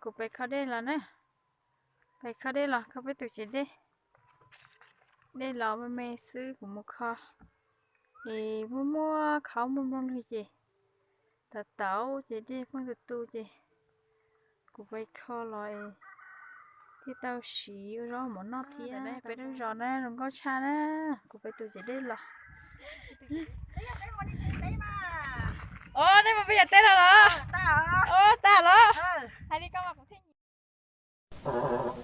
Kuv pais kho dej los na. Pais kho dej los, kho peb tus tsev dej. Dej los me me xwb, kuv mus kho. Es muaj muaj khaub muaj nplooj lwg ces tau tau ces dej pheej tu tu ces kuv pais kho los es thiaj tau siv ua zaub mov noj thiab. Peb lub zos na zoo nkauj tshaj na. Kuv pais tus tsev dej los. Os, nej mus peb yam teb los los? Os, tag los. Hais li koj mas kuv thiaj nyiam.